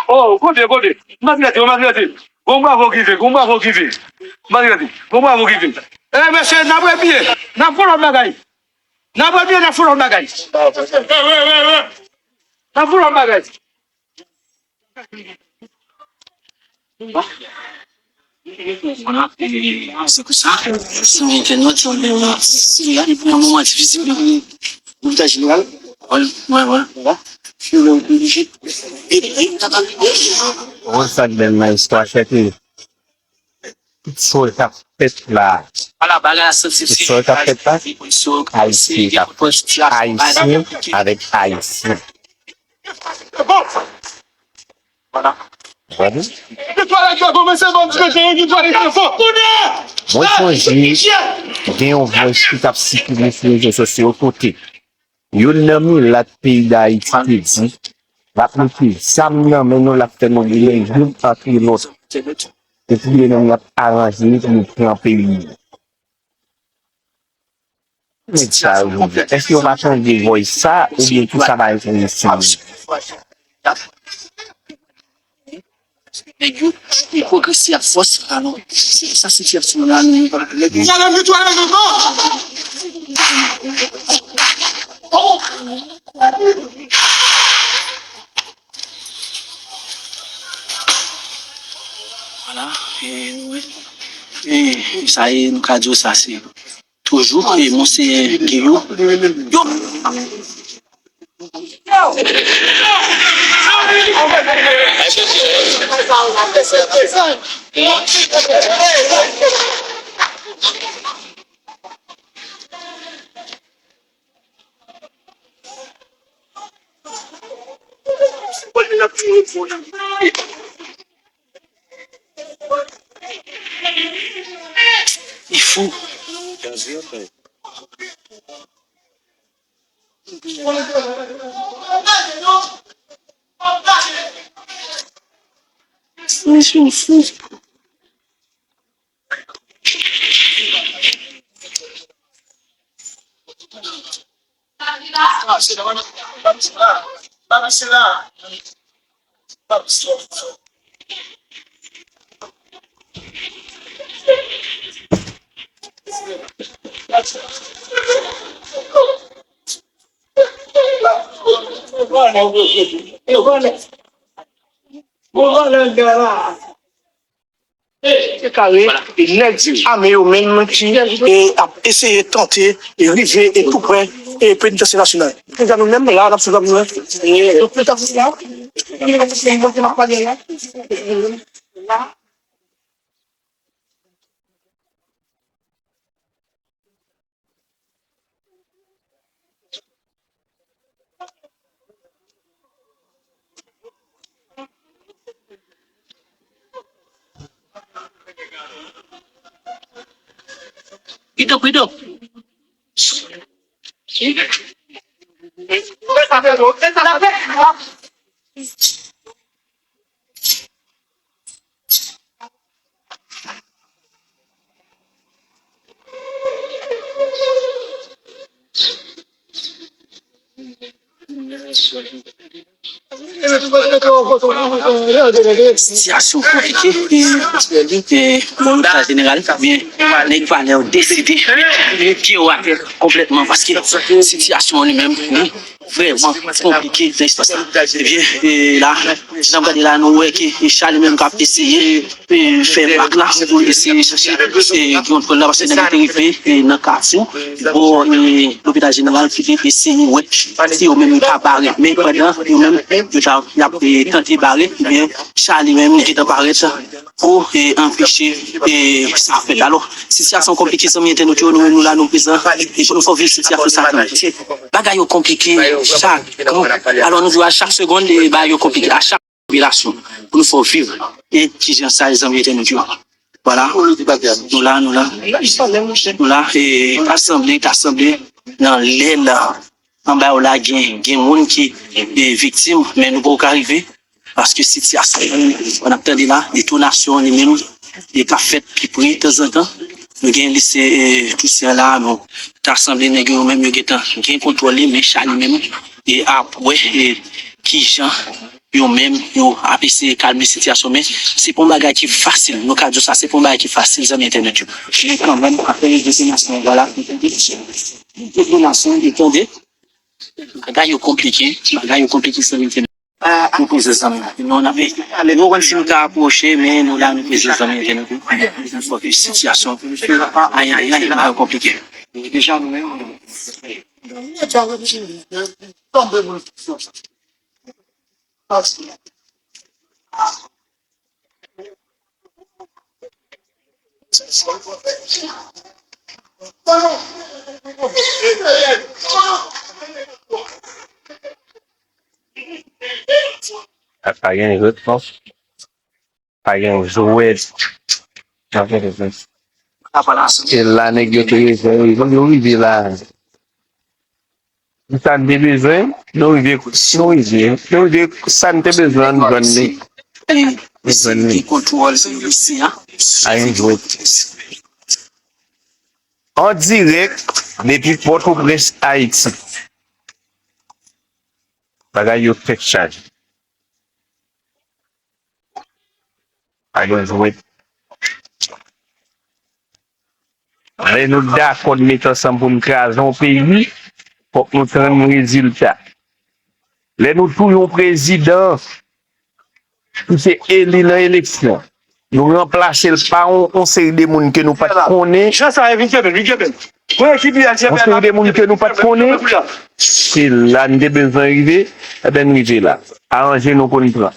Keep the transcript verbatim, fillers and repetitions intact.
Oh, kote, kote? M pa t rete, m pa t rete. Gon bravo ki rive, gon bravo ki rive. M pa t rete, gon bravo ki rive. Eh, mesye, n ap repiye. N ap fè lòt bagay. N ap repiye, n ap fè lòt bagay. N ap fè lòt bagay. Voilà, e, se pou sa, zanmi entènòt, zanmi, se, se, nan moman difisil, nou, nou ta jeneral, wè, wè, wè, voilà, se lè ou oblije. Wè sa k bèl nan istwa, se ke tout sa k ap fèt la, tout sa k ap fèt la, Ayisyen k ap fèt, Ayisyen avèk Ayisyen. Voilà. Mwen sonje gen yon vwòs ki t ap sikile sou rezo sosyo kote youn nan milat peyi Dayiti te di, l ap mete zam nan men nou, l ap fè nou goumen youn antre lòt. Epi li menm l ap aranje pou nou pran peyi nou. Nèg sa yo, èske yo pa tande voice sa, oubyen tout sa pa enterese yo? Nèg yo, yo pwogrese ak fòs, alò, se sa sitiyasyon la, nou pa. Voilà, e, nou wè. E, sa e, nou ka di w sa se toujou, e, Monseyè Guillot. Yo! Li fou. Misye fou. Kare, e nèg ame yo menm ki, e, ap eseye tante, e, rive, e, tou prè, e, Penitansye Nasyonal. Deja nou menm la, n ap sou zòn nou, e, nou pete la. Kidonk, kidonk. Sitiyasyon konplike, e, e, bon, nou ka jeneral, men nèg Valè yo deside mete pye yo atè konplètman, paske sitiyasyon an li menm, li vrèman konplike nan espas la. Ebyen, e, la, jan n ap gade la, nou wè ke, e, Charlie menm k ap eseye, e, fè mak la pou l eseye chache, e, yon kòn la, paske nèg yo te rive, e, nan Kafou, bò, e, lopital jeneral ki te eseye wè si yo menm yo ta bare. Men pandan yo menm yo ta, y ap, e, tante bare, ebyen, Charlie menm li gentan parèt pou, e, anpeche, e, sa fèt. Alò, sitiyasyon konplike, zanmi entènòt yo, nou menm nou la, nou prezan, e pou nou fè w viv sitiyasyon sa. Bagay yo konplike chak, alò, nou di w a chak segonn, e, bagay yo konplike. A chak relasyon pou nou fè w viv. E kijan sa ye, zanmi entènot yo? Vwala. Nou la, nou la. Nou la, e, ta sanble, ta sanble nan lè la, anba yo la, gen, gen moun ki, e, viktim, men nou poko ka rive, paske sitiyasyon, n ap tande la, detonasyon li menm, li ka fèt pi pre tanzantan. Nou gen lis, e, dosye an la, nou ta sanble nèg yo menm yo gentan gen kontwòl li, men Charly menm, e, ap wè, e, kijan yo menm yo ap eseye kalme sitiyasyon, men se pa yon bagay ki fasil, nou ka di w sa, se pa yon bagay ki fasil, zanmi entènèt yo. Men kanmenm, apre rezignasyon an, vwala, nou tande, nou tande, bagay yo konplike, bagay yo konplike, zanmi entènèt. Nou poze zanmi. Nou, n ap ale, nou konn si nou ka apwoche, men nou la, nou poze zanmi entènèt. Fòk sitiyasyon. Ay, ay, ay, bagay konplike. Deja nou menm. Pa gen jwèt non. Pa gen jwèt. Se la nèg yo te bezwen, yo rive la. Sa n te bezwen, nou rive, nou rive, nou rive, sa n te bezwen, nou jwenn li. Nou jwenn li. Kontwòl isi a. A yon jwèt. An dirèk depi Pòtoprens, Ayiti. Bagay yo tèt chaje. Pa gen jwèt. Lè nou dakò n met ansanm pou n kraze yon peyi, fòk nou tann rezilta. Lè nou touye yon prezidan ki te eli nan eleksyon, nou ranplase l pa yon, yon seri de moun ke nou pa t konnen. Jan sa ye, vin kenbe l, vin kenbe l. Yon seri de moun ke nou pa t konnen, se la n te bezwen rive, ebyen n rive la. Aranje nou pou n pran.